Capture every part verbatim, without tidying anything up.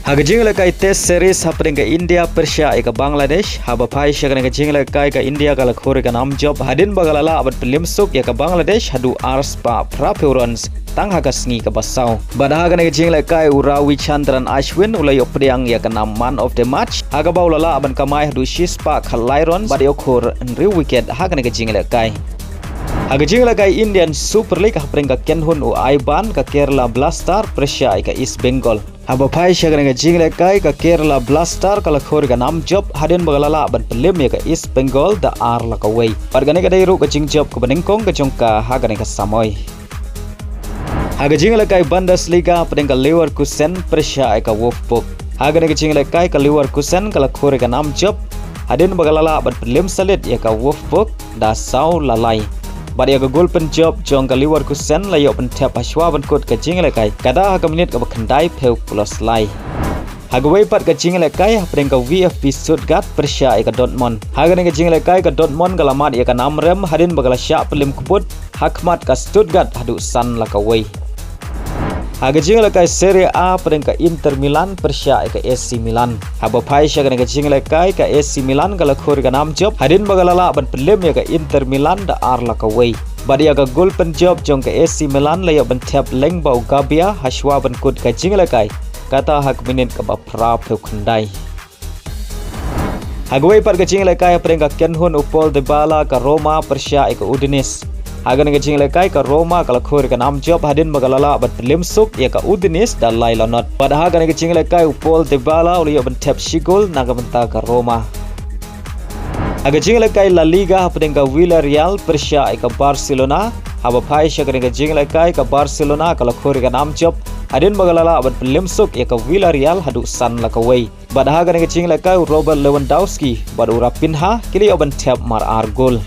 Ha ka jingïalehkai Test Series hapdeng ka India pyrshah ïa ka Bangladesh, haba phai sha kane ka jingïalehkai ka India ka la khur ïa ka nam jop hadien ba ka la lah ban pynliem suk ïa ka Bangladesh haduh ar spah phra phew runs tang ha ka sngi kaba saw. Bad ha kane ka jingïalehkai u Ravichandran Ashwin u la ïoh pdiang ïa ka nam Man of the Match ha kaba u la lah ban kamai haduh shi spah khatlai runs bad ïoh khur hynriew wicket ha kane ka jingïalehkai. Ha ka jingïalehkai Indian Super League hapdeng ka kynhun u Aiban, ka Kerala Blaster pyrshah ïa ka East Bengal. Haba phai sha kane ka jingïalehkai ka Kerala Blaster ka la khur ïa ka nam jop hadien ba ka la lah ban pynliem ïa ka East Bengal da ar la kawei. Bad kane ka dei ruh ka jingjop kaba nyngkong ka jong ka ha kane ka samoi. Ha ka jingïalehkai Bundesliga hapdeng ka Leverkusen pyrshah ïa ka Wolfsburg. Ha kane ka jingïalehkai ka Leverkusen ka la khur ïa ka nam jop hadien ba ka la lah ban pynliem salit ïa ka Wolfsburg da saw la lai. Bad ïa ka gol pynjop jong ka Leverkusen la ïoh pynthep hashwa ban kut ka jingïalehkai, kata ha ka minit kaba khyndai phew plus lai. Ha kawei pat ka jingïalehkai hapdeng ka VfB Stuttgart pyrshah ïa ka Dortmund. Ha kane ka jingïalehkai ka Dortmund ka la mad ïa ka nam rem hadien ba ka la shah pynliem kput ha khmat ka Stuttgart haduh san la kawei. Ha ka jingïalehkai Serie A hapdeng ka Inter Milan pyrshah ïa ka AC Milan. Haba phai sha kane ka jingïalehkai ka AC Milan ka la khur ïa ka nam jop hadien ba ka la lah ban pynliem ïa ka Inter Milan da ar la kawei. Bad ïa ka gol pynjop jong ka AC Milan la ïoh ban thep lyngba u Gabbia hashwa ban kut ka jingïalehkai, kata ha ka minit kaba phra phew khyndai. Ha kawei pat ka jingïalehkai hapdeng ka kynhun u Paul Dybala ka Roma pyrshah ïa ka Udinese. Ha kane ka jingïalehkai ka Roma ka la khur ïa ka nam jop hadien ba ka la lah ban pynliem suk ïa ka Udinese da lai la not. Bad ha kane ka jingïalehkai u Paul Dybala u la ïoh ban thep shi gol na ka bynta ka Roma. Ha ka jingïalehkai La Liga hapdeng ka Villarreal pyrshah ïa ka Barcelona. Haba phai sha kane ka jingïalehkai ka Barcelona ka la khur ïa ka nam jop hadien ba ka la lah ban pynliem suk ïa ka Villarreal haduh san la kawei. Bad ha kane ka jingïalehkai u Robert Lewandowski bad u Raphinha ki la ïoh ban thep mar ar gol.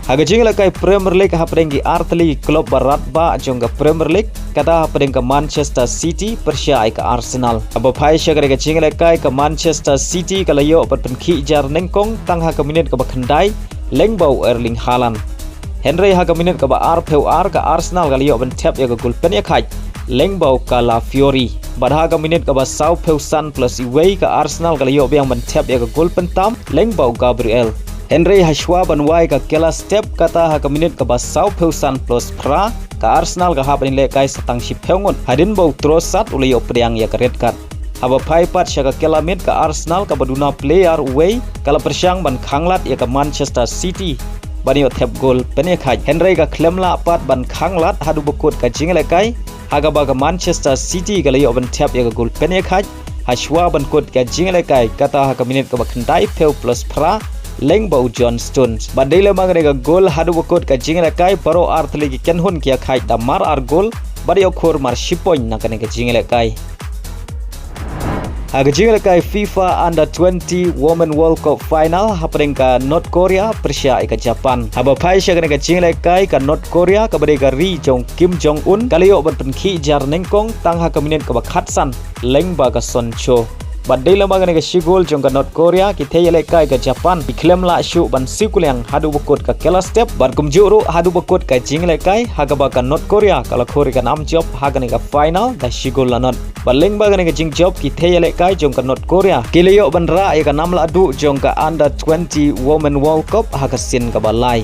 Ha ka jingïalehkai Premier League hapdeng ki artylli ki club ba radbah jong ka Premier League, kata hapdeng ka Manchester City pyrshah ïa ka Arsenal. Haba phai sha kane ka jingïalehkai ka Manchester City ka la ïoh ban pynkhih jar nyngkong tang ha ka minit kaba khyndai lyngba u Erling Haaland. Hynrei ha ka minit kaba ar phew ar ka Arsenal ka la ïoh ban thep ïa ka gol pynïakhaid lyngba u Calafiori. Bad ha ka minit kaba saw phew san plus iwei ka Arsenal ka la ïoh biang ban thep ïa ka gol pyntam lyngba u Gabriel. Hynrei hashwa ban wai ka kylla step, kata ha ka minit kaba saw phew san plus phra ka Arsenal ka hap ban ïalehkai sa tang shiphew ngut hadien ba u Trossard u la ïoh pdiang ïa ka red card. Haba phai pat sha ka kylla miet ka Arsenal kaba duna player uwei ka la pyrshang ban khanglad ïa ka Manchester City ban ïoh thep gol pynïakhaid. Hynrei ka khlem lah pat ban khanglad haduh ba kut ka jingïalehkai, ha kaba ka Manchester City ka la ïoh ban thep ïa ka gol pynïakhaid hashwa ban kut ka jingïalehkai, kata ha ka minit kaba khyndai phew plus phra lyngba u John Stones. Bad dei lem ma kane ka gol haduh ba kut ka jingïalehkai baroh artylli ki kynhun ki ïakhaid da mar ar gol bad ïoh khur mar shi point na kane ka jingïalehkai. Ha ka jingïalehkai FIFA Under twenty Women World Cup Final hapdeng ka North Korea pyrshah ïa ka Japan. Haba phai sha kane ka jingïalehkai ka North Korea kaba dei ka ri jong Kim Jong Un ka la ïoh ban pynkhih jar nyngkong tang ha ka minit kaba khatsan lyngba ka Son Cho. Bad dei lem ma kane ka shi gol jong ka North Korea, ki thei ïalehkai ka Japan ki khlem lah shuh ban siew kuliang haduh ba kut ka kylla step bad kumjuh ruh haduh ba kut ka jingïalehkai, ha kaba ka North Korea ka la khur ïa ka nam jop ha kane ka final da shi gol la not. Bad lyngba kane ka jingjop ki thei ïalehkai jong ka North Korea ki la ïoh ban rah ïa ka nam lahduh jong ka Under twenty Women World Cup ha ka sien kaba lai.